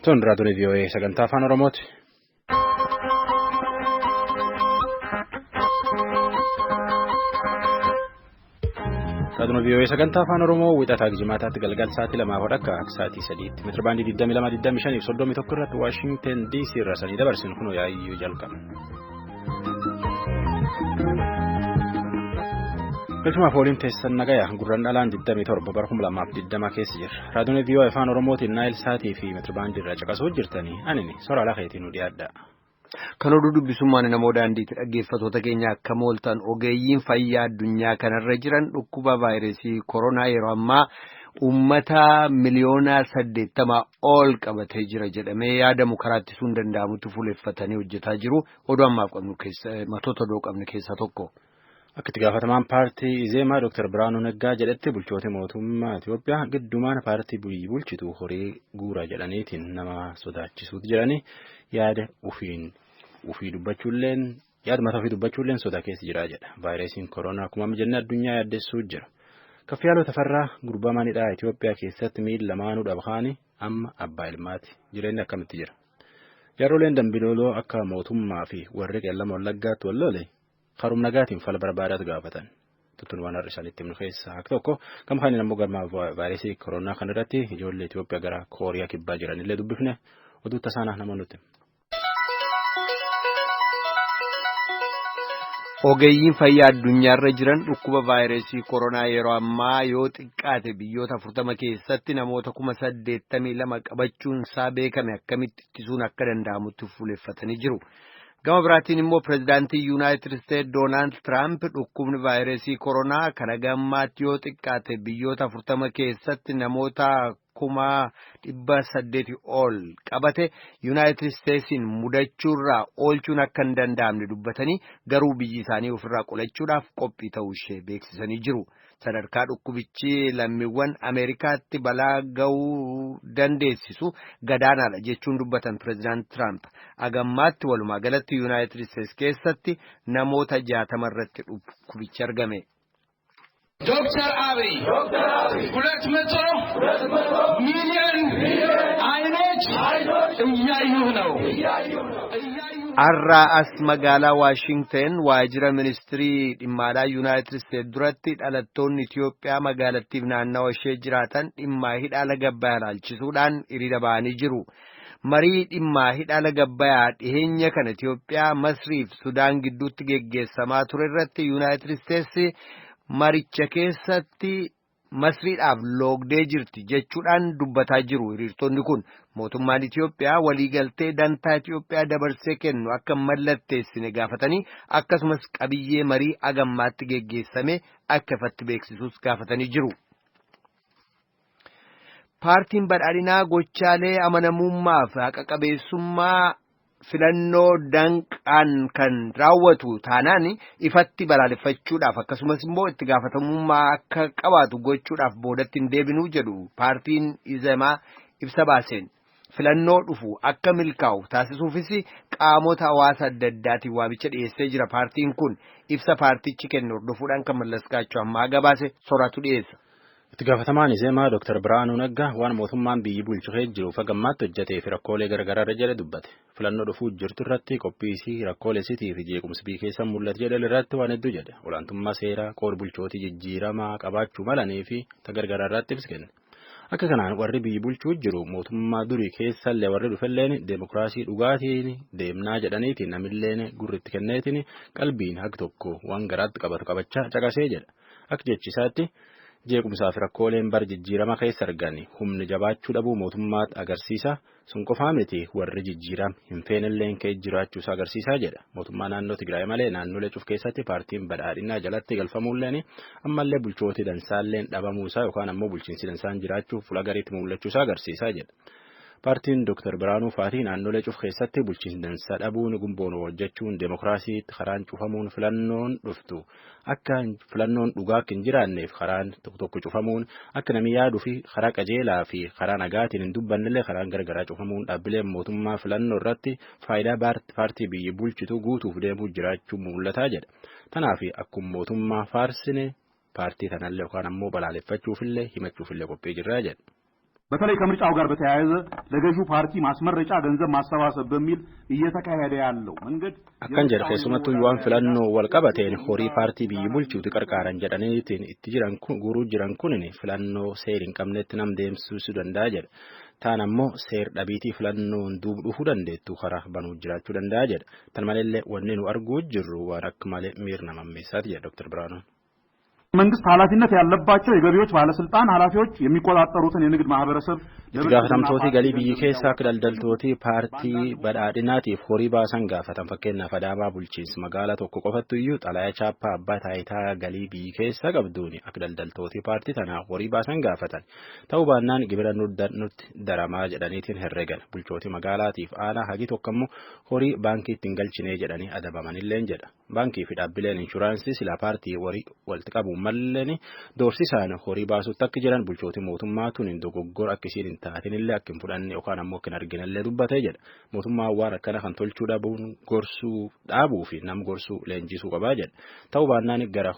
Tun raadiyoo VOA sagantaa afaan Oromooti. Raadiyoo VOA sagantaa afaan Oromoo wixataa jimaataatti galgal sa'aatii 2 akka sa'aatii 3tti meetira baandii 22 25 fi 31 irratti Waashingtan DC irraa sanii dabarsinu kun yaayyuu jalqaba. Galchumaaf waliin teessan nagaya gurraan dhalaan 27 bara 2020 keessa jirra. Raadiyoon VOA afaan Oromootiin Naayil Saatii fi meetira irraa caqasuu jirtanii anini soora lafeetiin nu dhiyaadha. Kan oduu dubbisummaan namoo daandiitti dhaggeeffattoota keenya akka mooltan ogeeyyiin fayyaa addunyaa kanarra jiran dhukkuba vaayirasii koronaa yeroo ammaa uummata miliyoona 80 ol qabatee jira jedhamee yaadamu karaa ittisuun danda'amutti fuuleffatanii hojjetaa jiru. Oduu ammaaf qabnu keessa matoota oduu qabnu keessaa tokko. Akka itti gaafatamaan paartii Izeemaa Dr. Biraanuu Naggaa jedhetti bulchoota mootummaa Itoophiyaa giddumaan paartii biyyi bulchitu horii guuraa jedhaniitiin nama sodaachisuutu jedhanii yaada ofii dubbachuulleen yaada mataa ofii dubbachuulleen sodaa keessa jira jedha. Vaayirasiin koronaa akkuma jenne addunyaa yaaddessuu jira. Kaffiyaaloo Tafarraa gurbaa manidhaa Itoophiyaa keessatti miila lamaanuu dhabhaani amma abbaa ilmaati. Jireenyi akkamitti jira? Jaarroleen dambidooloo akka mootummaa fi warri qeellama wallaggaatti walloole. Karuma nagaatiin fala barbaadaatu gaafatan. Tuttuun waan har'a isaaniitti himnu keessaa akka tokko gama kaaniin ammoo galma vaayirasii koronaa kanarratti ijoollee Itoophiyaa gara Kooriyaa kibbaa jiranillee dubbifne oduu tasaanaa nama nuti. Ogeeyyiin fayyaa addunyaarra jiran dhukkuba vaayirasii koronaa yeroo ammaa yoo xiqqaate biyyoota 40 keessatti namoota 82,000 qabachuun isaa beekame akkamitti ittisuun akka danda'amutti fuuleffatanii jiru. Gama biraatiin immoo pireezidaantii Yuunaayitid Isteetsi Doonaald Tiraamp dhukkubni vaayirasii koronaa kana gammaatti yoo xiqqaate biyyoota 40 keessatti namoota 800,000 ol qabate Yuunaayitid Isteetsiin mudachuurraa oolchuun akka hin danda'amne dubbatanii garuu biyyi isaanii ofirraa qolachuudhaaf qophii ta'uu ishee beeksisanii jiru. Sadarkaa dhukkubichi lammiiwwan Ameerikaatti balaa ga'uu dandeessisu gadaanaadha jechuun dubbatan pireezidaant Tiraamp. Agammaatti walumaa galatti Yuunaayitid Isteetsi keessatti namoota 60 irratti dhukkubichi argame. ዶክተር አብይ 200 ሚሊዮን አይኖች እያዩህ ነው። Har'a as magaalaa Waashingten waajjira ministirii dhimma alaa Yuunaayitid Isteetsi duratti dhalattoonni Itoophiyaa magaalattiif naannawa ishee jiraatan dhimma hidha laga Abbayyaa ilaalchisuudhaan hiriira ba'anii jiru. Marii dhimma hidha laga Abbayyaa dhiheenya kana Itoophiyaa, Masrii fi Sudaan gidduutti geggeessamaa ture irratti Yuunaayitid Isteetsi maricha keessatti Masriidhaaf loogdee jirti jechuudhaan dubbataa jiru. Hiriirtonni kun mootummaan Itoophiyaa waliigaltee dantaa Itoophiyaa dabarsee kennu akka mallatteessine gaafatanii akkasumas qabiyyee marii agammaatti geggeessame akka ifatti beeksisuus gaafatanii jiru. Paartiin badhaadhinaa gochaalee amanamummaa fi haqa qabeessummaa filannoo danqaan kan raawwatu taanaan ifatti balaaleffachuudhaaf akkasumas immoo itti gaafatamummaa akka qabaatu gochuudhaaf boodatti hin deebinuu jedhu paartiin Izemaa ibsa baaseen. Filannoo dhufu akka milkaa'u taasisuufis qaamota hawaasa adda addaatiin waamicha dhiyeessee jira. Paartiin kun ibsa paartichi kennu hordofuudhaan kan Mallas Gaachoo ammaa gabaase sooratu dhiyeessa. Itti gaafatamaan Izeemaa Dr. Biraanuu Naggaa waan mootummaan biyyi bulchu jiruuf hagammaatti hojjetee fi rakkoolee garaagaraa irra jedhe dubbate. Filannoo dhufuu jirtu irratti qophii isii rakkoolee isiitii fi jeequmsi biyya keessa mul'atu jedhe irratti waan hedduu jedhe. Olaantummaa seeraa qoor bulchootii jijjiiramaa qabaachuu malanii fi ta gargaraa irratti ibsa kenne. Akka kanaan warri biyyi bulchuu jiru mootummaa durii keessallee warri dhufelleen deemokiraasii dhugaatiin deemnaa jedhaniitiin namilleen gurritti kenneetiin qalbiin haqi tokko waan garaatti qabatu qabachaa caqasee jedha. Akka jechisaatti. Jeequmsaaf rakkooleen bara jijjiirama keessa argan humni jabaachuu dhabuu mootummaa agarsiisa. Sun qofaa miti warri jijjiirama hin feenelleen kee jiraachuusaa agarsiisaa jedha. Mootummaa naannoo Tigraay malee naannolee cuf keessatti paartiin badhaadhinaa jalatti galfamuulleen ammallee bulchootii dansaalleen dhabamuusaa yookaan ammoo bulchiinsi dansaan jiraachuuf fuula gariitti mul'achuusaa agarsiisaa jedha. Paartiin Dr. Biraanuu Faatii naannolee cuf keessatti bulchiinsi dansaa dhabuun gumboon hojjechuun deemokiraasiitti karaan cufamuun filannoon dhuftu akka filannoon dhugaa akka hin jiraanneef karaan tokko tokko cufamuun akka namni yaaduu fi karaa qajeelaa fi karaa nagaatiin hin dubbannellee karaan gargaraa cufamuun dhaabbileen mootummaa filannoo irratti faayidaa paartii biyyi bulchitu guutuuf deemuu jiraachuu mul'ataa jedha. Tanaaf akkuma mootummaa faarsine paartii tanallee yookaan ammoo balaaleffachuufillee himachuufillee qophii jirraa jedha. በተለይ ከምርጫው ጋር በተያያዘ ለገዢው ፓርቲ ማስመረጫ ገንዘብ ማሰባሰብ በሚል እየተካሄደ ያለው መንገድ akkan jedhe keessumattuu waan filannoo wal qabateen horii paartii biyyi bulchuuti qarqaaran jedhaniitiin itti jiran kun guuruu jiran kunin filannoo seer hin qabnetti nam deemsisuu danda'a jedha. Taan ammoo seer dhabiitii filannoon duub dhufuu dandeettu karaa banuu jiraachuu danda'a jedha. Tan maleellee wanni nu arguu jirru waan akka malee miirna mammeessaati jedha Dr. Biraanuun. መንግስት ኃላፊነት ያለባቸው የገቢዎች ባለስልጣን ኃላፊዎች የሚቆጣጠሩትን የንግድ ማህበረሰብ Itti gaafatamtooti galii biyyi keessaa akka daldaltooti paartii badhaadhinaatiif horii baasan gaafatan fakkeenyaaf Adaamaa bulchiinsa magaalaa tokko qofattu iyyuu xalayaa chaappaa abbaa taayitaa galii biyyi keessa qabduun akka daldaltooti paartii tanaa horii baasan gaafatan ta'uu baannaan gibira nutti daramaa jedhaniitiin herregan bulchooti magaalaatiif aanaa hagi tokko immoo horii baankii ittiin galchinee jedhanii adabamanilleen jedha baankii fi dhaabbileen inshuraansii silaa paartii horii walitti qabuun malleen doorsisaan horii baasuutti akka jiran bulchooti mootummaa tun dogoggora akkasiin hin taatinillee akka hin fudhanne yookaan ammoo akka hin arginellee dubbatee jedha. Mootummaan waan akkana kan tolchuu dhabuun gorsuu dhaabuu fi nam gorsuu leenjisuu qabaa jedha. Ta'uu baannaan gara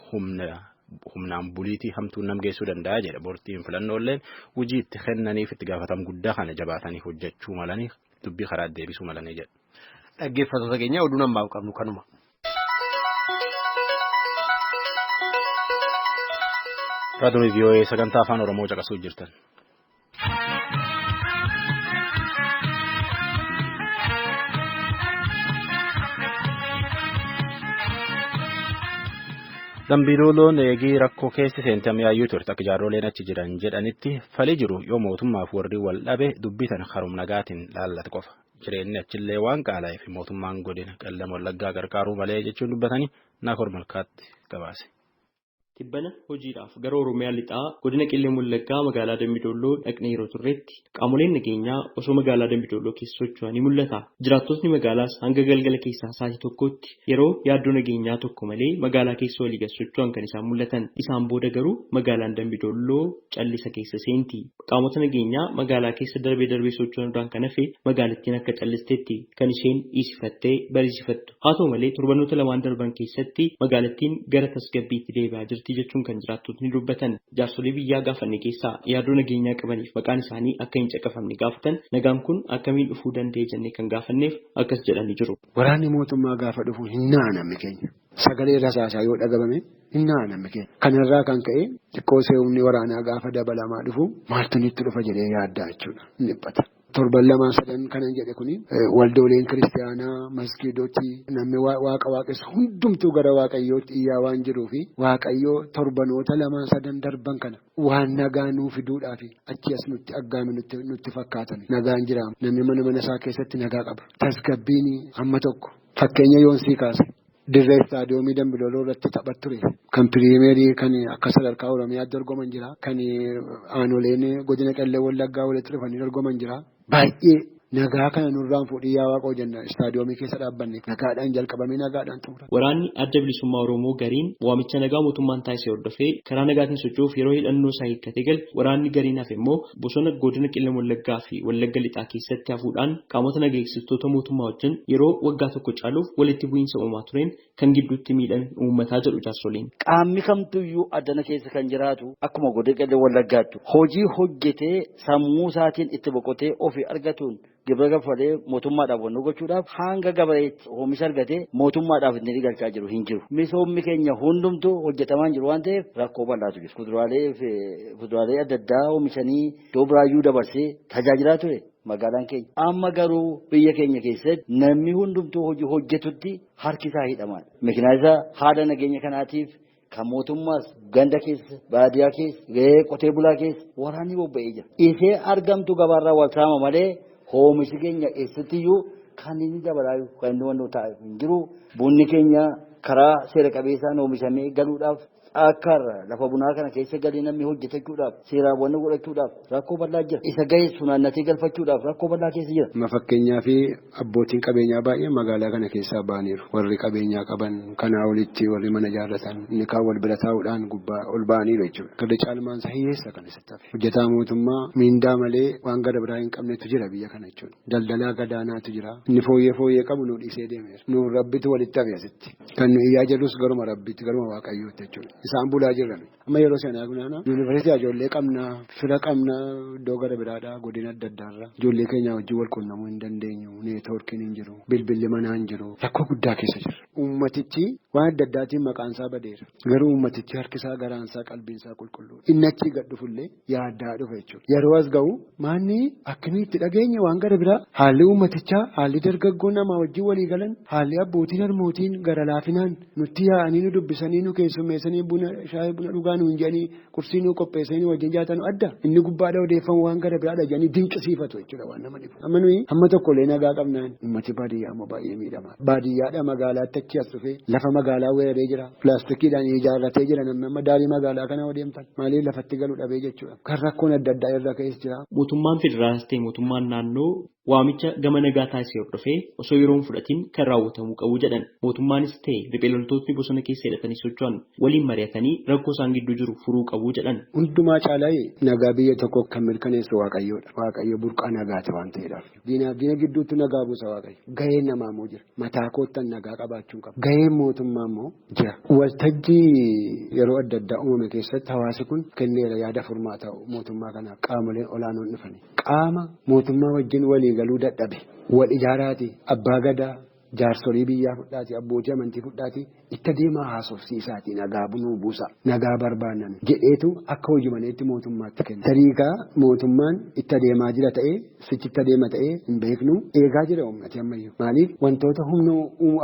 humnaan buliitii hamtuun nam geessuu danda'a jedha. Boortiin filannooleen hojii itti kennaniif itti gaafatamu guddaa kana jabaatanii hojjechuu malanii dubbii karaa deebisuu malanii jedha. Dhaggeeffattoota keenya oduu namaaf qabnu kanuma. Raadiyoon VOA sagantaa afaan Oromoo caqasuu jirtan. Dambiilooloon eegii rakkoo keessa seentamee yaayyuu turte akka jaarroleen achi jiran jedhanitti fali jiru yoo mootummaaf warri wal dhabe dubbitan harum nagaatiin laallatu qofa. Jireenyi achillee waan qaala'eef mootummaan godina qellam wallaggaa gargaaruu malee jechuun dubbatanii Naakoor Malkaatti gabaase. Tibbana hojiidhaaf gara Oromiyaa lixaa godina Qellem Wallaggaa magaalaa Dambidolloo dhaqnee yeroo turretti qaamoleen nageenyaa osoo magaalaa Dambidolloo keessa socho'anii mul'ata. Jiraattotni magaalaas hanga galgala keessaa sa'aatii tokkotti yeroo yaaddoo nageenyaa tokko malee magaalaa keessa walii gad socho'an kan isaan mul'atan. Isaan booda garuu magaalaan Dambidolloo callisa keessa seenti. Qaamota nageenyaa magaalaa keessa darbee darbee socho'an irraan kan hafe magaalattiin akka callisteetti kan isheen dhiisifattee barisiifattu. Haa ta'u malee torbanoota lamaan darban keessatti magaalattiin gara tasgabbiitti deebi'aa jirti jechuun kan jiraattotni dubbatan. Jaarsolii biyyaa gaafanne keessaa yaaddoo nageenyaa qabaniif maqaan isaanii akka hin caqafamne gaafatan nagaan kun akkamiin dhufuu danda'e jennee kan gaafanneef akkas jedhanii jiru. Waraanni mootummaa gaafa dhufu hin naanamne keenya. Sagalee rasaasaa yoo dhagabame hin naanamne keenya. Kanarraa kan ka'e xiqqoo humni waraanaa gaafa dabalamaa dhufu maaltu nutti dhufa jedhee yaaddaa jechuudha. Inni dhiphata. Torban lamaan sadan kanan jedhe kuni waldooleen kiristaanaa masgiidoti namni waaqa waaqessu hundumtuu gara waaqayyootti iyyaa waan jiruu fi waaqayyoo torbanoota lamaan sadan darban kana waan nagaa nuu fiduudhaaf achi as nutti aggaame nutti fakkaatan nagaan jira namni mana mana isaa keessatti nagaa qaba tasgabbiin hamma tokko fakkeenya yoon sii kaase. Dirree istaadiyoomii Dambidolloo irratti taphat ture. Kan piriimeerii kan akka sadarkaa Oromiyaatti dorgoman jira. Kan aanoleen godina Qellem Wallaggaa walitti dhufanii dorgoman jira. Baay'ee nagaa kana nurraan fuudhii yaa waaqoo jenna istaadiyoomii keessa dhaabbanne nagaadhaan jalqabamee nagaadhaan xumurame. Waraanni adda bilisummaa Oromoo gariin waamicha nagaa mootummaan taasise hordofee karaa nagaatiin socho'uuf yeroo hidhannoo isaa hiikkatee gale waraanni gariin hafe immoo bosona godina Qellem Wallaggaa fi Wallagga Lixaa keessatti hafuudhaan qaamota nageessitoota mootummaa wajjin yeroo waggaa tokko caaluuf walitti bu'iinsa uumaa tureen kan gidduutti miidhame uummataa jedhu jaarsoliin. Qaamni kamtuyyuu addana keessa kan jiraatu akkuma godina Qellem Wallaggaatti hojii hojjetee sammuu isaatiin itti boqotee ofii argatuun gibira kaffalee mootummaadhaaf wannu gochuudhaaf hanga gabareetti oomisha argatee mootummaadhaaf inni galchaa jiru hin jiru. Misoomni keenya hundumtuu hojjetamaa hin jiru waan ta'eef rakkoo bal'aatu jiru. Kuduraalee fi fuduraalee adda addaa oomishanii iddoo biraayyuu dabarsee tajaajilaa ture magaalaan keenya. Amma garuu biyya keenya keessatti namni hundumtuu hojii hojjetutti harki isaa hidhamaadha. Mikinaa haala nageenya kanaatiif kan mootummaas ganda keessa baadiyyaa keessa qotee bulaa keessa waraanni bobba'ee jira. Isee argamtu gabaarraa wal saama malee oomishi keenya eessattiyyuu kan inni dabalaa kan inni wannu taa'e hin jiru. Bunni keenya karaa seera qabeessaan oomishamee galuudhaaf akkaarra lafa bunaa kana keessa galee namni hojjetachuudhaaf seeraan wanna godhachuudhaaf rakkoo bal'aa jira. Isa ga'e funaannatee galfachuudhaaf rakkoo bal'aa keessa jira. Amma fakkeenyaa fi abbootiin qabeenyaa baay'een magaalaa kana keessaa ba'aniiru. Warri qabeenyaa qaban kanaa olitti warri mana ijaarratan inni kaan wal bira taa'uudhaan gubbaa ol ba'aniiru jechuudha. Garda caalmaan isaa hiyyeessa kan isatti hafe. Hojjetaa mootummaa miindaa malee waan gara biraa hin qabnetu jira biyya kana jechuudha. Daldalaa gadaanaatu jira. Inni fooyyee fooyyee qabu nu dhiisee deemeera. Nu rabbitu walitti hafe asitti. Kan Kan nu iyyaa jirrus garuma Rabbiitti garuma Waaqayyootti jechuudha. Isaan bulaa jirran. Amma yeroo seenaa gunaana yuunivarsiitii ijoollee qabna, fira qabna, iddoo gara biraadhaa godina adda addaarra ijoollee keenya wajjin wal quunnamuu hin dandeenyu. Neetwoorkiin hin jiru, bilbilli manaa hin jiru. Rakkoo guddaa keessa jira. Uummatichi waan adda addaatiin maqaan isaa badeera. Garuu uummatichi harkisaa, garaansaa, qalbiinsaa qulqulluudha. Inni achii gad dhufullee yaaddaa dhufa jechuudha. Yeroo as ga'u maanni akkamitti dhageenye waan gara biraa haalli uummatichaa, haalli dargaggoo namaa wajjin walii galan, haalli abbootiin harmootiin gara laafinaan nutti yaa'anii nu dubbisanii nu keessummeessanii buna shaayii buna dhugaa nuun jedhanii qursii nu qopheessanii wajjin jaatanu adda. Inni gubbaadha odeeffamu waan gara biraadha jedhanii dinqisiifatu jechuudha waan nama dhibu. Amma nuyi hamma tokkollee nagaa qabnaan uummati baadiyyaa ammoo baay'ee miidhama. Baadiyyaadha magaalaatti achi as dhufee lafa magaalaa weeraree jira. Pilaastikiidhaan ijaarratee jira namni amma daarii magaalaa kana odeemtan maaliif lafatti galu dhabee jechuudha. Kan rakkoon adda addaa irra ka'es jira. Mootummaan federaalaas ta'e mootummaan naannoo waamicha gama nagaa taasisee hordofee osoo yeroon fudhatiin kan raawwatamuu qabu jedhan. Mootummaanis ta'e riphee loltootni bosona keessa hidhatanii socho'an waliin mari'atanii rakkoo isaan gidduu jiru furuu qabu jedhan. Hundumaa caalaa nagaa biyya tokko kan mirkaneessu Waaqayyoodha. Waaqayyo burqaa nagaati waan ta'eedhaaf. Diinaaf diina gidduutti nagaa buusa Waaqayyo. Gaheen namaa immoo jira. Mataa koottan nagaa qabaachuu qaba. Gaheen mootummaa immoo jira. Waltajjii yeroo adda addaa uumame keessatti hawaasi kun kenneera yaada furmaataa mootummaa kanaaf qaamoleen olaanoon dhufani. Qaama mootummaa wajjin walii galuu dadhabe wal ijaaraati abbaa gadaa jaarsolii biyyaa fudhaati abbootii amantii fudhaati itti deemaa haasofsiisaati nagaa bunuu buusa nagaa barbaadan jedheetu akka hojii maneetti mootummaatti kenna. Tariikaa mootummaan itti adeemaa jira ta'ee sichi itti adeema ta'ee hin beeknu eegaa jira uummati ammayyuu. Maaliif wantoota humna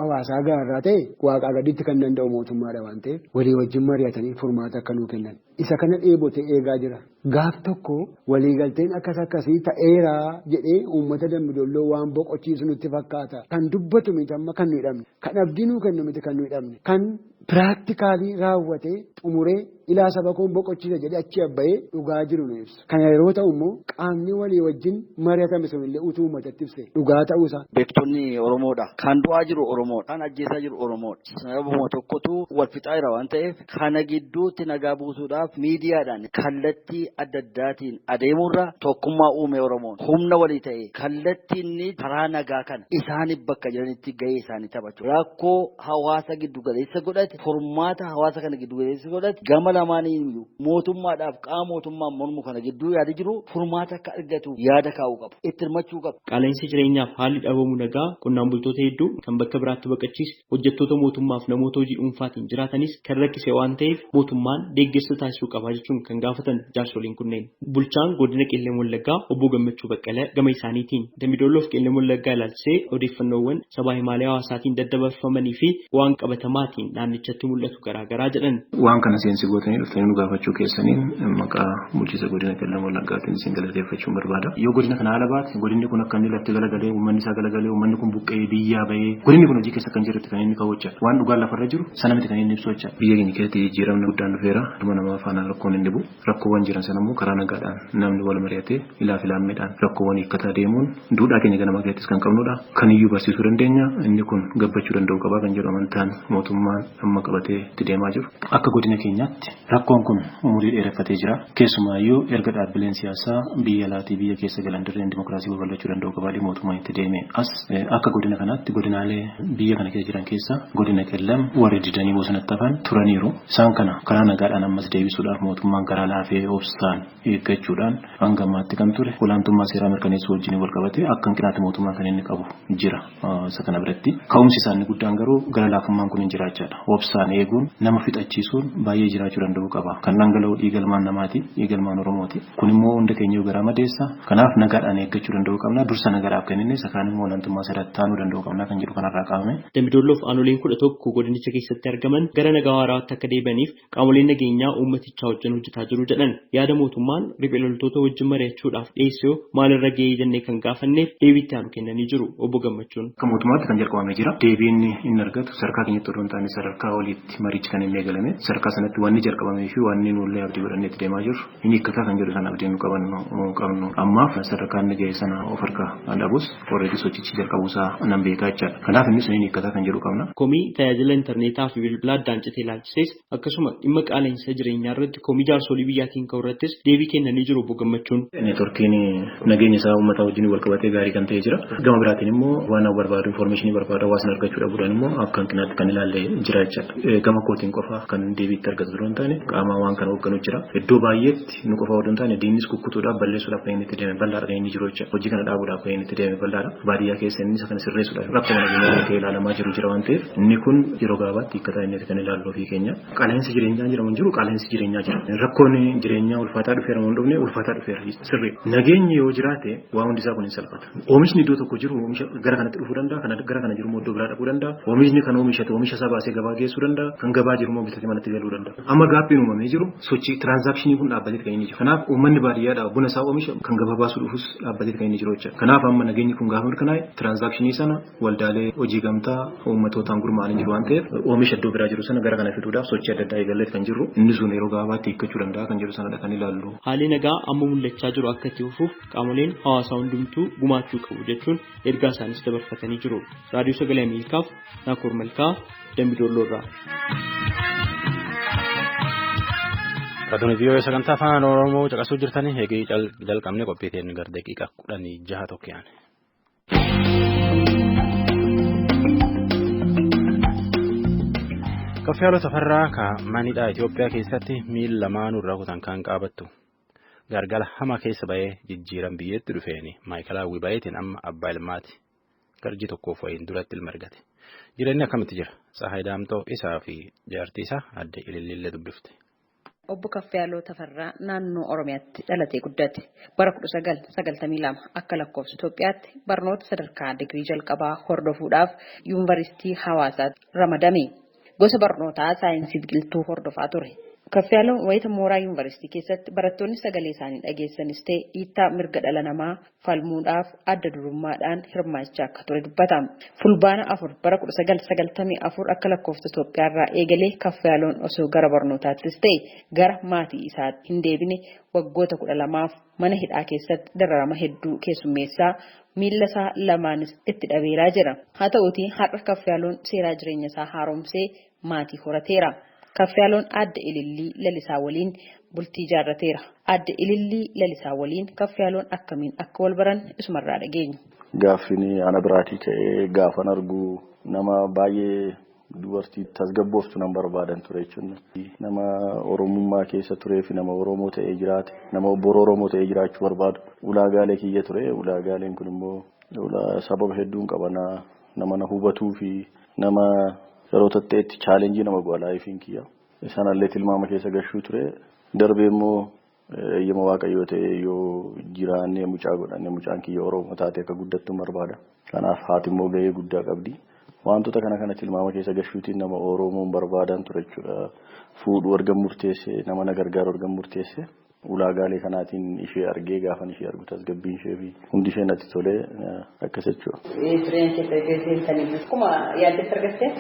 hawaasaa gaarraa ta'e waaqaa gaditti kan danda'u mootummaadha waan ta'eef walii wajjin mari'atanii furmaata akka nuu kennan. Isa kana dheebotee eegaa jira. Gaaf tokko waliigalteen akkas akkasii ta'eeraa jedhee uummata Dambidolloo waan boqochiisu nutti fakkaata. Kan dubbatu miti amma kan nu hidhamne. Kan abdii nuu kennu miti kan nu hidhamne. Kan piraaktikaalii raawwatee xumuree ilaa saba koon boqochiisa jedhee achi abba'ee dhugaa jiru nu ibsa. Kana yeroo ta'u immoo qaamni walii wajjin mari'atame sunillee utuu uummatatti ibse dhugaa ta'uusaa. Beektonni Oromoodha. Kan du'aa jiru Oromoodha. Kan ajjeesaa jiru Oromoodha. Sababuma tokkotu wal fixaa jira waan ta'eef kana gidduutti nagaa buusuudhaaf miidiyaadhaan kallattii adda addaatiin adeemurra tokkummaa uume Oromoon humna walii ta'e kallattii inni karaa nagaa kana isaaniif bakka jiranitti gahee isaanii taphachuu. Rakkoo hawaasa giddu galeessa godhate furmaata hawaasa kana giddu galeessa godhate gama lamaaniin mootummaadhaaf qaama mootummaan mormu kana gidduu yaada jiru furmaata akka argatu yaada kaa'uu qabu. Itti hirmachuu qabu. Qaala'insi jireenyaaf haalli dhabamu nagaa qonnaan bultoota hedduu kan bakka biraatti baqachiise hojjettoota mootummaaf namoota hojii dhuunfaatiin jiraatanis kan rakkise waan ta'eef mootummaan deeggarsa taasisuu qaba jechuun kan gaafatan jaarsoliin kunneen. Bulchaan godina Qellem Wallaggaa obbo Gammachuu Baqqalee gama isaaniitiin Dambidolloof Qellem Wallaggaa ilaalchisee odeeffannoowwan sabaa himaalee hawaasaatiin daddabarfamanii fi waan qabatamaatiin naannichatti mul'atu garaagaraa jedhan. Waan kana seensi gootanii dhuftanii nu gaafachuu keessaniin maqaa bulchiinsa godina Qellem Wallaggaatiin isin galateeffachuun barbaada. Yoo godina kana haala baate godinni kun akka inni lafti galagalee uummanni isaa galagalee uummanni kun buqqee biyyaa bahee godinni kun hojii keessa kan jirutti kan inni kaawwachaa waan dhugaan lafarra jiru sana miti kan inni ibsu jecha. Biyya keenya keessatti jijjiiramni guddaan dhufeera. Dhuma namaa faana rakkoon hin dhibu. Rakkoowwan jiran sana immoo karaa nagaadhaan namni wal mari'atee ilaaf ilaammeedhaan rakkoowwan hiikkataa deemuun duudhaa keenya ganamaa keessattis kan qabnudha. Kan iyyuu barsiisuu dandeenya. Inni kun gabbachuu danda'u qabaa kan jedhu amantaan mootummaan amma qabatee itti deemaa jiru. Akka godina keenyaatti rakkoon kun umurii dheereffatee jira. Keessumaayyuu erga dhaabbileen siyaasaa biyya alaatii biyya keessa galan dirreen dimokiraasii babal'achuu danda'u qabaa mootummaan itti deeme as akka godina kanaatti godinaalee biyya kana keessa jiran keessa godina Qellem warri didanii bosonatti hafan turaniiru. Isaan kana karaa nagaadhaan ammas deebisuudhaaf mootummaan karaa laafee obsaan eeggachuudhaan hanga ammaatti kan ture olaantummaa seeraa mirkaneessuu wajjin wal qabate akka hanqinaatti mootummaa kan inni qabu jira isa kana biratti. Ka'umsi isaanii guddaan garuu gara laafummaan kun hin jiraachaadha. Obsaan eeguun nama fixachiisuun baay'ee jiraachuu danda'u qaba. Kan dhangala'u dhiigalmaan namaati, dhiigalmaan Oromooti. Kun immoo hunda keenya garaa madeessa. Kanaaf nagaadhaan eeggachuu danda'u qabna. Dursa nagaadhaaf kenninne isa kaan immoo olaantummaa seeraatti taanuu danda'u qabna kan jedhu kanarraa qabame. Dambidolloof aanoleen 11 godinicha keessatti argaman gara nagaa waaraatti akka deebi'aniif qaamoleen nageenyaa uummatichaa wajjin hojjetaa jiru jedhan. Yaada mootummaan riphee loltoota wajjin mari'achuudhaaf dhiyeessee maalirra ga'ee jennee kan gaafanneef deebii aanu kennanii jiru obbo Gammachuun. Akka mootummaatti kan jalqabamee jira. Deebiin inni argatu sadarkaa keenyatti odoo hin taane sadarkaa oliitti marichi kan inni eegalame sadarkaa Sadarkaa sanatti wanni jalqabamee fi wanni nullee abdii godhannee itti deemaa jirru inni hiikkataa kan jedhu sana abdii nu qabnu ammaaf sadarkaa inni ga'e sana of harkaa dhabus already sochichi jalqabuusaa nan beekaa jechaadha. Kanaaf inni sun inni hiikkataa kan jedhu qabna. Komii tajaajila intarneetaa fi bilbila addaan cite ilaalchises akkasuma dhimma qaala'insa jireenyaa irratti komii jaarsolii biyyaatiin ka'u irrattis deebii kennanii jiru obbo Gammachuun. Neetworkiin nageenya isaa uummata wajjin wal qabatee gaarii kan ta'e jira. Gama biraatiin immoo waan barbaadu infoormeeshinii barbaadu hawaasni argachuu dhabuudhaan immoo akka hanqinaatti kan ilaalle jira jechaadha. Gama kootiin qofa kan deebiitti argatu osoo hin taane qaama waan kana hoogganu jira. Iddoo baay'eetti nu qofa odoo hin taane diinnis kukkutuudhaaf balleessuudhaaf kan inni itti deeme bal'aadha kan inni jiru jechaadha. Hojii kana dhaabuudhaaf kan inni itti deeme bal'aadha. Baadiyyaa keessa inni isa kana sirreessuudhaaf rakkoo nageenyaa ta'e ilaalamaa jiru jira waan ta'eef inni kun yeroo gabaabaatti hiikkataa inni kan ilaallu ofii keenya. Qaala'insi jireenyaa jira jiru qaala'insi jireenyaa jira. Rakkoon jireenyaa ulfaataa dhufeera moo hin dhufne ulfaataa dhufeera sirrii. Nageenyi yoo jiraate waa hundi isaa kun hin salphata. Oomishni iddoo tokko jiru oomisha gara kanatti dhufuu danda'a, kana gara kana jiru immoo iddoo biraa dhaquu danda'a. Oomishni kan oomishate oomisha isaa baasee gabaa geessuu danda'a, kan gabaa jiru immoo bitatee manatti galuu danda'a. Amma gaappiin uumamee jiru sochii tiraansaakshinii kun dhaabbatee kan inni jiru. Kanaaf uummanni baadiyyaadhaa buna isaa oomisha kan gabaa baasuu dhufus dhaabbatee kan inni jiru jechuudha. Kanaaf amma nageenyi kun gaafa mirkanaa'e tiraansaakshinii sana waldaalee hojii gamtaa uummatootaan gurmaa'anii jiru waan ta'eef oomisha iddoo biraa jiru sana gara kana fiduudhaaf sochii adda addaa eegallee kan jirru inni sun yeroo gabaabaatti hiikkachuu danda'a kan jiru sanadha kan ilaallu. Haalli nagaa amma mul'achaa jiru akka itti fufuuf qaamoleen hawaasaa hundumtuu gumaachuu qabu jechuun ergaa isaanis dabarfatanii jiru. Raadiyoo Sagalee Ameerikaaf Naakoor Malkaa Dambidolloo irraa. Raadiyoon vii'oo sagantaa afaan Oromoo caqasuu jirtanii eegee jalqabne qophii ta'een gara daqiiqaa 16 tokko yaane. Kaffiyaalota Tafarraa ka manidhaa Itoophiyaa keessatti miila lamaanuu irraa kutan kan qaabattu. Gargala hama keessa ba'ee jijjiiran biyyeetti dhufeeni maayikalaawwi bayeetiin amma abbaa ilmaati. Garji tokkoof wayiin duratti ilma argate. Jireenyi akkamitti jira? Tsahaay Daamtoo isaa fi jaartii isaa adde Ililliillee dubbifte. Obbo Kaffiyaaloo Tafarraa naannoo Oromiyaatti dhalatee guddate. Bara 1992 akka lakkoofsa Itoophiyaatti barnoota sadarkaa digirii jalqabaa hordofuudhaaf yuunivarsiitii Hawaasaatti ramadame. Gosa barnootaa saayinsii biqiltuu hordofaa ture. Kaffiyaaloon wayita mooraa yuunivarsiitii keessatti barattoonni sagalee isaanii dhageessanis ta'e dhiittaa mirga dhala namaa falmuudhaaf adda durummaadhaan hirmaachaa akka ture dubbata. Fulbaana 4 bara 1994 akka lakkoofsa Itoophiyaarraa eegalee Kaffiyaaloon osoo gara barnootaattis ta'e gara maatii isaatti hin deebine waggoota 12f mana hidhaa keessatti dararama hedduu keessummeessaa miilla isaa lamaanis itti dhabeeraa jira. Haa ta'uutii har'a Kaffiyaaloon seeraa jireenya isaa haaromsee maatii horateera. Kaffiyaaloon adda Ilillii Lalisaa waliin bultii ijaarrateera. Adda Ilillii Lalisaa waliin Kaffiyaaloon akkamiin akka wal baran isumarraa dhageenya. Gaaffiin ana biraatii ka'ee gaafan argu nama baay'ee dubartii tasgabbooftu nan barbaadan ture jechuun nama Oromummaa keessa turee fi nama Oromoo ta'ee jiraate nama obboroo Oromoo ta'ee jiraachuu barbaadu ulaagaalee kiyya ture. Ulaagaaleen kun immoo sababa hedduun qabana nama na hubatuu fi nama yeroo ta'etti chaalenjii nama godha laayifiin kiyya. Sanallee tilmaama keessa gashuu ture. Darbee immoo eeyyama Waaqayyoo ta'e yoo jiraannee mucaa godhannee mucaan kiyya Oromoo taate akka guddattu barbaada. Kanaaf haati immoo gahee guddaa qabdi. Wantoota kana kana tilmaama keessa gashuutiin nama Oromoon barbaadan ture jechuudha. Fuudhuu erga murteesse nama na gargaaru erga murteesse ulaagaalee kanaatiin ishee argee gaafan ishee argu tasgabbiin ishee fi hundi ishee natti tolee akkas jechuudha. Jireenya keessa geessisanii akkuma yaaddetti argattee?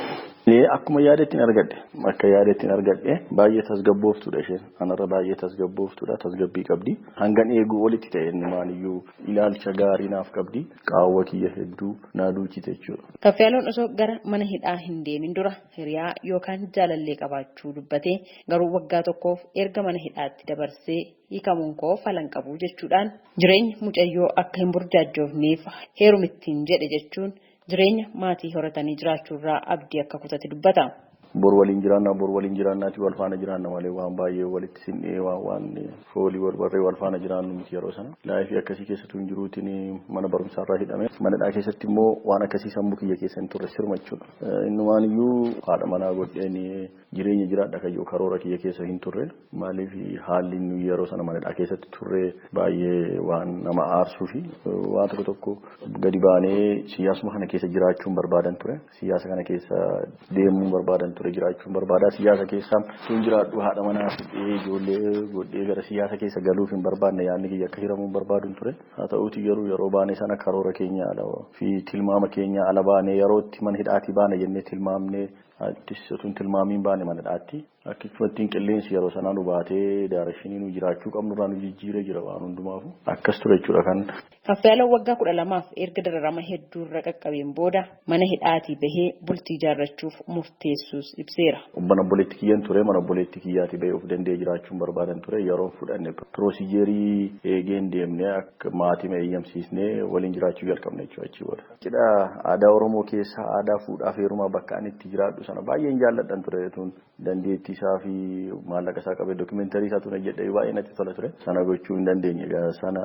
Akkuma yaadettiin argadhe. Akka yaadettiin argadhe baay'ee tasgabbooftuudha isheen. Anarra baay'ee tasgabbooftuudha. Tasgabbii qabdi. Hangan eeguu olitti ta'e maaliyyuu ilaalcha gaarii naaf qabdi. Qaawwa kiyya hedduu naa duuchite jechuudha. Kaffiyaaloon osoo gara mana hidhaa hin deemin dura hiriyaa yookaan jaalallee qabaachuu dubbatee garuu waggaa tokkoof erga mana hidhaatti dabarsee hiikamuun koo falan qabu jechuudhaan jireenya mucayyoo akka hin burjaajjoofneef heerumittiin jedhe jechuun jireenya maatii horatanii jiraachuurraa abdii akka kutate dubbata. Bor waliin jiraannaa bor waliin jiraannaati wal faana jiraanna malee waan baay'ee walitti sinnee waan foolii wal barree wal faana jiraannu miti yeroo sana. Laayifii akkasii keessattuu hin jiruutiin mana barumsaarraa hidhame. Manadhaa keessatti immoo waan akkasii sammuu kiyya keessa hin turre sirma jechuudha. Innumaan iyyuu haadha manaa godheen jireenya jiraadha kayyoo karoora kiyya keessa hin turre. Maaliif haalli nuyi yeroo sana manadhaa keessatti turre baay'ee waan nama aarsuu fi waan tokko tokko gadi baanee siyaasuma kana keessa jiraachuun barbaadan ture. Siyaasa kana keessa deemuun barbaadan ture. Jiraachuun barbaada siyaasa keessa sun jiraadhu haadha manaa fudhee ijoollee godhee gara siyaasa keessa galuuf hin barbaanne yaadni kiyya akka hiramuun barbaaduun ture. Haa ta'uuti garuu yeroo baane sana karoora keenya ala fi tilmaama keenya ala baane yeroo itti mana hidhaatii baane jennee tilmaamnee Attis otoo tilmaamiin baane mana dhaatti. Akkasumattiin qilleensi yeroo sanaa nu baatee daarashinii nu jiraachuu qabnu irraa nu jijjiiree jira waan hundumaafu. Akkas ture jechuudha kan. Kaffayaaloo waggaa 12 erga dararama hedduu irra qaqqabeen booda mana hidhaatii bahee bultii ijaarrachuuf murteessuus ibseera. Mana obboleetti kiyyaan ture mana obboleetti kiyyaatii bahee of danda'ee jiraachuun barbaadan ture yeroo fudhanne piroozijeerii eegeen deemnee akka maatii eeyyamsiisnee waliin jiraachuu jalqabne jechuudha achii booda. Cidha aadaa Oromoo keessaa aadaa fuudhaa fi heerumaa bakka ani itti jiraadhu sana baay'een jaalladhan ture tun dandeettii isaa fi maallaqa isaa qabee dookimeentarii isaa tun hojjedhee baay'ee natti tola ture. Sana gochuu hin dandeenye. Sana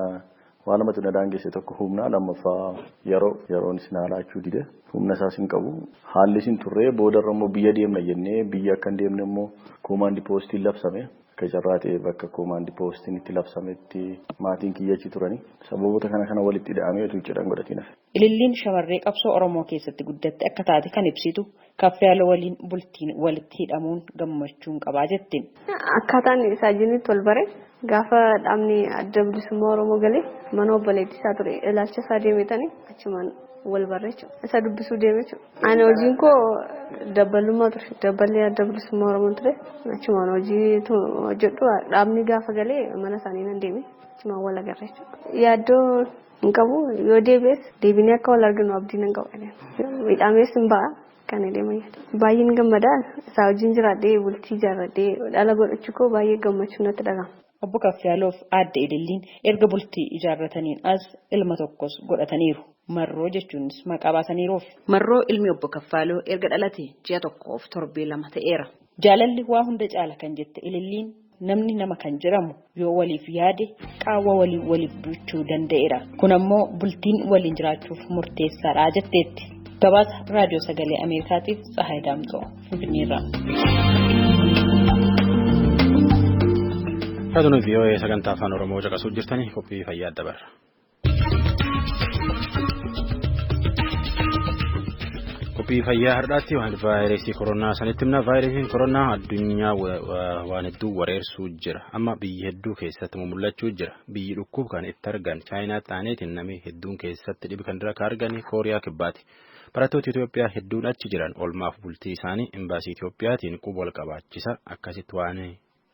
waan lamatu na daangesse tokko humna lammaffaa yeroon isin haalaachuu dide humna isaas hin qabu. Haalli isin turree boodarra immoo biyya deemna jennee biyya akka hin deemne immoo koomaandi poostiin labsame. Akka carraa ta'e bakka koomaandi poostiin itti labsametti maatiin kiyyachi turani. Sababoota kana walitti hidhamee utuu cidhan godhatiin hafe. Ililliin shamarree qabsoo Oromoo keessatti guddatte akka taate kan ibsitu Kaffayaaloo waliin bultiin walitti hidhamuun gammachuun qabaa jetti. Akkaataan isaa jinitti wal bare gaafa dhaabni adda bilisummaa Oromoo galee mana obboleettii isaa ture ilaalcha isaa deemetanii achumaan wal barre jechuudha. Isa dubbisuu deeme jechuudha. Ani hojiin koo dabbalummaa ture. Dabballee adda bilisummaa Oromoo ture. Achumaan hojii hojjedhu dhaabni gaafa galee mana isaanii nan deeme achumaan wal agarre jechuudha. Yaaddoo hin qabu yoo deebi'es deebinee akka wal arginu abdiin hin qabu. Midhaamees hin ba'a. Kan deeman yaada. Baay'een gammadaa isaa wajjin jiraadhee bultii ijaarradhee dhala godhachuu koo baay'ee gammachuu natti dhaga'ama. Obbo Kaffayaaloof aadde Ililliin erga bultii ijaarrataniin as ilma tokkos godhataniiru. Marroo jechuunis maqaa baasaniiruuf. Marroo ilmi obbo Kaffayaaloo erga dhalate ji'a 1 fi torbee 2 ta'eera. Jaalalli waa hunda caala kan jette Ililliin namni nama kan jedhamu yoo waliif yaade qaawwa waliin waliif duuchuu danda'eera. Kun ammoo bultiin waliin jiraachuuf murteessaadha jetteetti. Gabaasa Raadiyoo Sagalee Ameerikaatiif Tsahaay Daamxoo Finfinneerraa. Raadiyoon VOA sagantaa afaan Oromoo caqasuu jirtanii qophii fayyaa dabarra. Qophii fayyaa har'aatti waan vaayirasii koronaa sanitti himna. Vaayirasiin koronaa addunyaa waan hedduu wareersuu jira. Amma biyyi hedduu keessatti mul'achuu jira. Biyyi dhukkuba kan itti argan Chaayinaatti aaneetiin namni hedduun keessatti dhibi kan dura ka argan Kooriyaa Kibbaati. Barattoota Itoophiyaa hedduun achi jiran oolmaaf bultii isaanii imbaasii Itoophiyaatiin quba wal qabaachisa. Akkasitti waan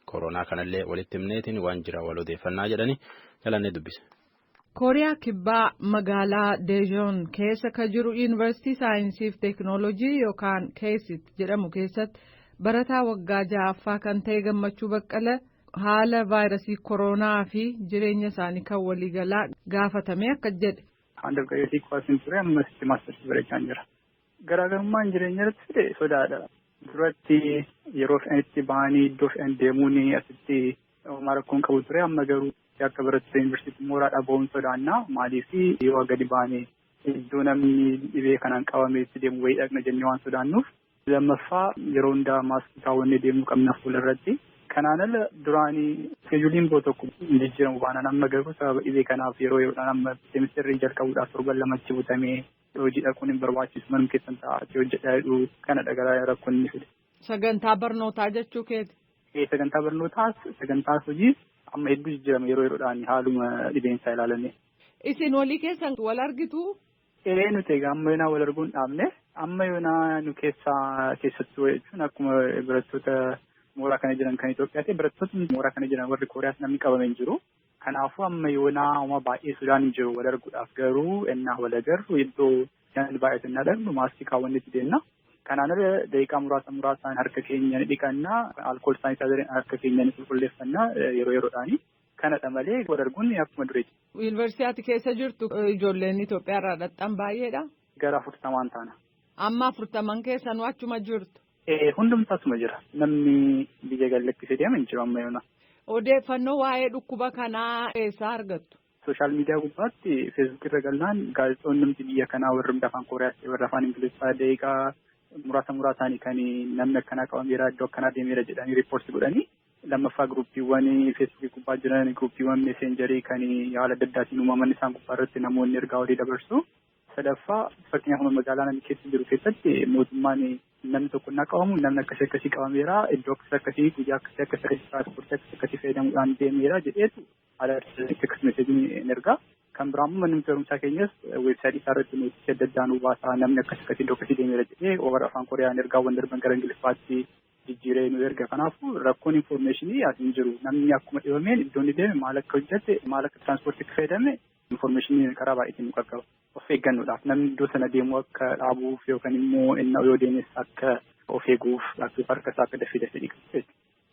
koronaa kanallee walitti himneetiin waan jira wal odeeffannaa jedhanii jalannee dubbise. Kooriyaa Kibbaa magaalaa Deejoon keessa ka jiru Yuunivarsiitii Saayinsii fi Teekinooloojii yookaan Keesit jedhamu keessatti barataa waggaa 6ffaa kan ta'e Gammachuu Baqqala haala vaayirasii koronaa fi jireenya isaanii kan waliigalaa gaafatame akka jedhe. Undergraduate kuwaasin ture ammas maastersii barachaa jira. Garaagarummaan jireenya irratti fide sodaadha. Duratti yeroo fe'anitti bahanii iddoo fe'an deemuun asitti homaa rakkoon qabu ture amma garuu akka barattoota yuunivarsiitii mooraadhaa bahuun sodaannaa maaliif yoo gadi baane iddoo namni dhibee kanaan qabame itti deemu wayii dhaqna jennee waan sodaannuuf. Lammaffaa yeroo hundaa maaskii kaawwannee deemuu qabna fuuldarratti. Kanaan ala duraanii iskeejuuliin boo tokko jijjiiramu baanaan amma garuu sababa dhibee kanaaf yeroo yeroodhaan amma seemisterrii jalqabuudhaaf torban lamatti butamee hojii dhaquun hin barbaachisu manuma keessan taa'atii hojjedhaa jedhu kanadha gara rakkoon inni fide. Sagantaa barnootaa jechuu keeti. Sagantaa barnootaas sagantaa hojiis amma hedduu jijjiirama yeroo yeroodhaan haaluma dhibeensaa ilaalame. Isin walii keessan wal argitu? Ee nuti egaa amma yoonaa wal arguu hin dhaabne amma yoonaa nu keessaa keessattuu jechuun akkuma barattoota mooraa kana jiran kan Itoophiyaa ta'e barattootni mooraa kana jiran warri Kooriyaas namni qabame hin jiru. Kanaafuu amma yoonaa homaa baay'ee sodaan hin jiru wal arguudhaaf garuu ennaa wal agarru iddoo namni baay'atu hin agarru maaskii kaawwannetti deemna. Kanaan ala daqiiqaa muraasa muraasaan harka keenya ni dhiqannaa alkool saanitaayizariin harka keenya ni qulqulleeffannaa yeroo yeroodhaani. Kanadha malee wal arguun akkuma dureeti. Yuunivarsiitii ati keessa jirtu ijoolleen Itoophiyaa irraa dhaqxan baay'eedha. Gara 40 taana. Amma 40 keessanuu achuma jirtu. Hundumtuu asuma jira. Namni biyya gad lakkisee deema hin jiru amma yoona. Odeeffannoo waa'ee dhukkuba kanaa eessaa argattu? Sooshaal miidiyaa gubbaatti feesbuuk irra galnaan gaazexoonni biyya kanaa warri afaan Kooriyaas ta'e warri afaan Ingiliffaa daqiiqaa muraasa muraasaanii kan namni akkanaa qabameera iddoo akkanaa deemeera jedhanii riippoortii godhanii lammaffaa guruppiiwwan feesbuukii gubbaa jiran guruppiiwwan meeseenjarii kan haala adda addaatiin uumaman isaan gubbaa irratti namoonni ergaa walii dabarsu. Sadaffaa fakkeenyaaf magaalaa namni keessa jiru keessatti mootummaan namni tokko innaa qabamu namni akkasii akkasii qabameera iddoo akkasii akkasii guyyaa akkasii akkasii tiraanspoortii akkasii akkasii fayyadamuudhaan deemeera jedheetu haala teekst meseejiin ergaa. Kan biraa immoo manni barumsaa keenyas weebsaayitii isaa irratti nootisii adda addaa nu baasaa namni akkas akkasii iddoo akkasii deemeera jedhee warra afaan Kooriyaan ergaawwan darban gara Ingiliffaatti jijjiiree nu erga. Kanaafuu rakkoon infoormeeshinii as hin jiru. Namni akkuma dhibameen iddoo inni deeme maal akka hojjete maal akka tiraanspoortii akka fayyadame infoormeeshinii karaa baay'eetiin nu qaqqaba. Of eeggannoodhaaf namni iddoo sana deemuu akka dhaabuuf yookaan immoo inni yoo deemes akka of eeguuf akka harka isaa akka dafee dafee dhiqatu.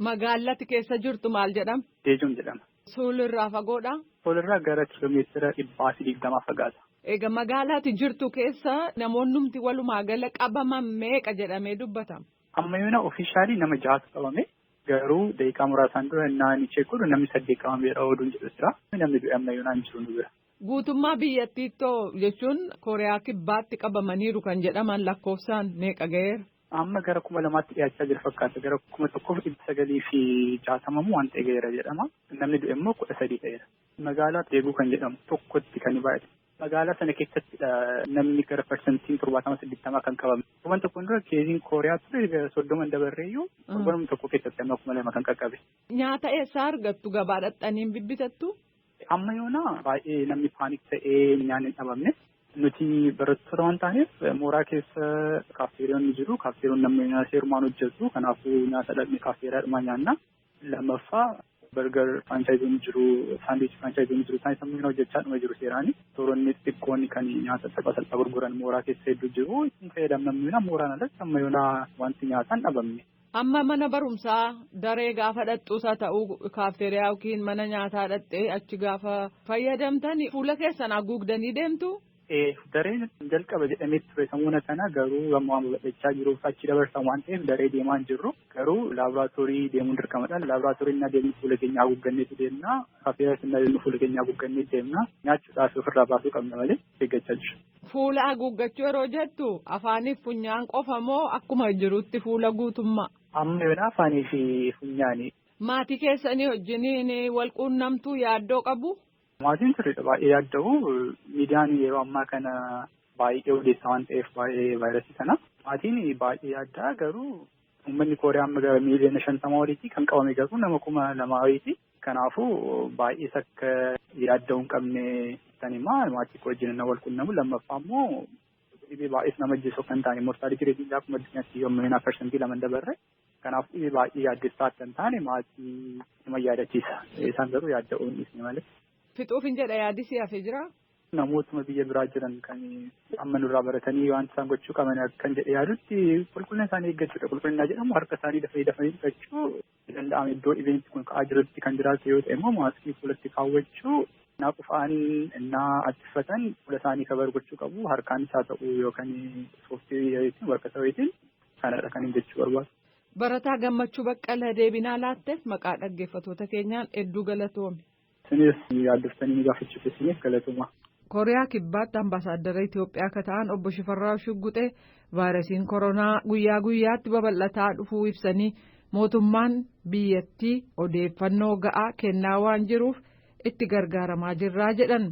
Magaalatti keessa jirtu maal jedhama? Deejoon jedhama. Suulirraa fagoodha? Suulirraa gara kiiloomeetira 120 fagaata. Egaa magaalaatti jirtu keessa namoonnumti walumaa gala qabaman meeqa jedhamee dubbatama? Amma yoona ofiishaalii nama 6tu qabame. Garuu daqiiqaa muraasaan dura naani cheekudhu namni 8 qabameedha oduun jedhu jira. Namni du'e amma yoonaan jiru nu bira. Guutummaa biyyattiittoo jechuun Kooriyaa Kibbaatti qabamaniiru kan jedhaman lakkoofsaan meeqa ga'eera? Amma gara 2000tti dhiyaachaa jira fakkaata. Gara 1960 waan ta'e ga'eera jedhama. Namni du'e immoo 13 ta'eera. Magaalaa Deeguu kan jedhamu tokkotti kan baay'ate. Magaalaa sana keessattidha namni gara 70-80% kan qabame. Torban tokkoon dura keeziin Kooriyaa ture gara 30 dabarreeyyuu torbanuma tokko keessatti amma 2000 kan qaqqabe. Nyaata eessaa argattu gabaa dhaqxaniin bibbitattu? Amma yoona baay'ee namni paanik ta'ee nyaanni hin dhabamne. Nuti barattoota waan taaneef mooraa keessa kaafteeriyoonni jiru. Kaafteeriyoonni namni seerumaan hojjetu. Kanaafuu nyaata dhaqne kaafteeriyaadhumaan nyaanna. Lammaffaa bargar firaanchaayizoonni jiru, saandiwiich firaanchaayizoonni jiru. Isaanis ammoo hojjechaa dhuma jiru seeraani. Tooronni xixiqqoon kan nyaata salphaa salphaa gurguran mooraa keessa hedduu jiru. Ittiin fayyadamna mooraan alatti amma yoona wanti nyaataan dhabamne. Amma mana barumsaa daree gaafa dhaqxuusaa ta'uu kaafteeriyaa yookiin mana nyaataa dhaqxee achi gaafa fayyadamtan fuula keessan haguugdanii deemtu? Dareen jalqaba jedhamee ture sammuna kana garuu amma waan babal'achaa jiruuf achi dabarsan waan ta'eef daree deemaa hin jirru. Garuu laaboraatoorii deemuun dirqamadha. Laaboraatoorii innaa deemnu fuula keenya haguugganneetu deemna. Kaafteeriyaas innaa deemnu fuula keenya haguuggannee deemna. Nyaachuudhaaf ofirraa baasuu qabna malee eeggachaa jirra. Fuula haguuggachuu yeroo jettu afaaniif funyaan qofa moo akkuma jirutti fuula guutummaa? Amma yoona afaanii fi funyaani. Maatii keessanii wajjiniin wal quunnamtuu yaaddoo qabu? Maatiin sirriidha baay'ee yaadda'u. Miidiyaan yeroo ammaa kana baay'ee odeessaa waan ta'eef baay'ee vaayirasii kana. Maatiin baay'ee yaaddaa garuu uummanni Kooriyaa amma gara miiliyoona 50 oliiti kan qabame garuu nama 2000 oliiti. Kanaafuu baay'ees akka yaadda'uu hin qabne tanimaa maatii koo wajjin wal quunnamu. Lammaffaa immoo dhibee baay'ees nama ajjeesuu kan taane mortaaliti reetiin akkuma addunyaatti yommuu 2% dabarre. Kanaaf dhibee baay'ee yaaddessaa akka hin taane maatii nama yaadachiisa. Isaan garuu yaadda'uu hin dhiisne malee. Fixuuf hin jedha yaadisii hafee jira. Namootuma biyya biraa jiran kan amma nurraa baratanii waan isaan gochuu qaban kan jedhe yaadutti qulqullina isaanii eeggachuudha. Qulqullina jedhamu harka isaanii dafanii dafanii dhiqachuu danda'ame iddoo dhibeen kun ka'aa jirutti kan jiraatu yoo ta'e immoo maaskii fuulatti kaawwachuu innaa qufaan innaa attifatan fuula isaanii kabar gochuu qabu. Harkaan isaa ta'uu yookaan sooftii warqata wayiitiin kanadha kan hin jechuu barbaadu. Barataa Gammachuu Baqqalaa deebinaa laatteef maqaa dhaggeeffattoota keenyaan hedduu galatoome. Isinis yaaddoftanii gaafachuuf isiniif galatuma. Kooriyaa Kibbaatti ambaasaadara Itoophiyaa akka ta'an obbo Shifarraa Shugguxee vaayirasiin koronaa guyyaa guyyaatti babal'ataa dhufuu ibsanii mootummaan biyyattii odeeffannoo ga'aa kennaa waan jiruuf itti gargaaramaa jirraa jedhan.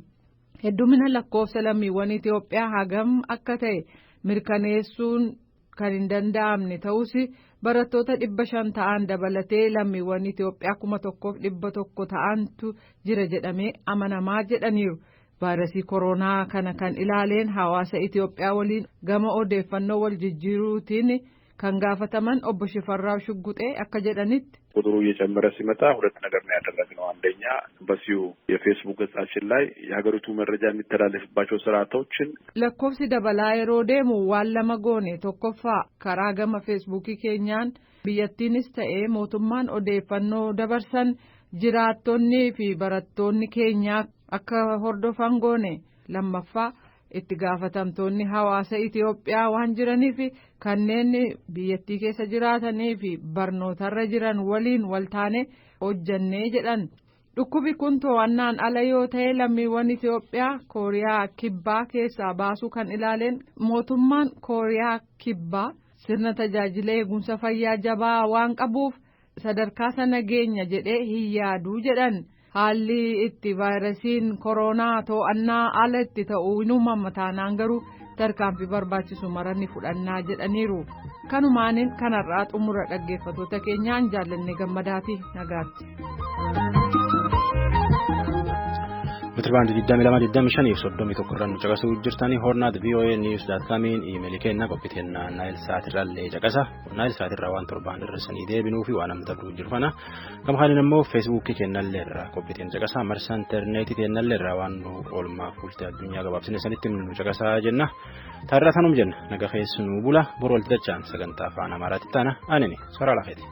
Heddumina lakkoofsa lammiiwwan Itoophiyaa hagam akka ta'e mirkaneessuun kan hin danda'amne ta'us barattoota 500 ta'an dabalatee lammiiwwan Itoophiyaa 1100 ta'antu jira jedhamee amanamaa jedhaniiru. Vaayirasii koronaa kana kan ilaaleen hawaasa Itoophiyaa waliin gama odeeffannoo wal jijjiiruutiin kan gaafataman obbo Shifarraa Shugguxee akka jedhanitti. ቁጥሩ እየጨመረ ሲመጣ ሁለት ነገር ነው ያደረግነው። አንደኛ በሲሁ የፌስቡክ ገጻችን ላይ የሀገሪቱ መረጃ የሚተላለፍባቸው ስርዓቶችን lakkoofsi dabalaa yeroo deemu waan lama goone tokkoffaa karaa gama feesbuukii keenyaan biyyattiinis ta'ee mootummaan odeeffannoo dabarsan jiraattonnii fi barattoonni keenyaa akka hordofan goone lammaffaa itti gaafatamtoonni hawaasa Itoophiyaa waan jiraniif kanneen biyyattii keessa jiraatanii fi barnootarra jiran waliin waltaane hojjannee jedhan. Dhukkubi kun to'annaan ala yoo ta'e lammiiwwan Itoophiyaa Kooriyaa Kibbaa keessaa baasuu kan ilaaleen mootummaan Kooriyaa Kibbaa sirna tajaajila eegumsa fayyaa jabaa waan qabuuf sadarkaa sana geenya jedhee hin yaaduu jedhan. Haalli itti vaayirasiin koronaa to'annaa ala itti ta'uu hin uumama taanaan garuu tarkaanfii barbaachisu maranni fudhannaa jedhaniiru. Kanumaaniin kanarraa xumura dhaggeeffattoota keenyaan jaallanne gammadaati nagaatti. Meetira baandii 22 25 fi 31 irra nu caqasuu jirtanii hornaat VOA news dot comiin iimeelii kenna qophii kennaa naayil sa'aatirraallee caqasa naayil sa'aatirraa waan torbaan irra deebinuu fi waan amma dabruu jiru kana gama kaaniin immoo feesbuukii kennallee irraa qophii teen caqasa marsaa intarneetii kennallee irraa waan nu oolmaa fuulte addunyaa gabaabsine sanitti nu caqasaa jenna taarraa tanum jenna naga keessu nu bula boru walitti dachaan sagantaa afaan amaaraatti taana anini soraa lafeeti.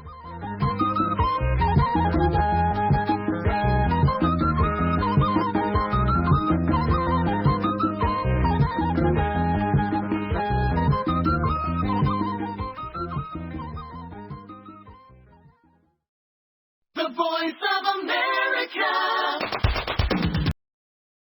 The voice of America.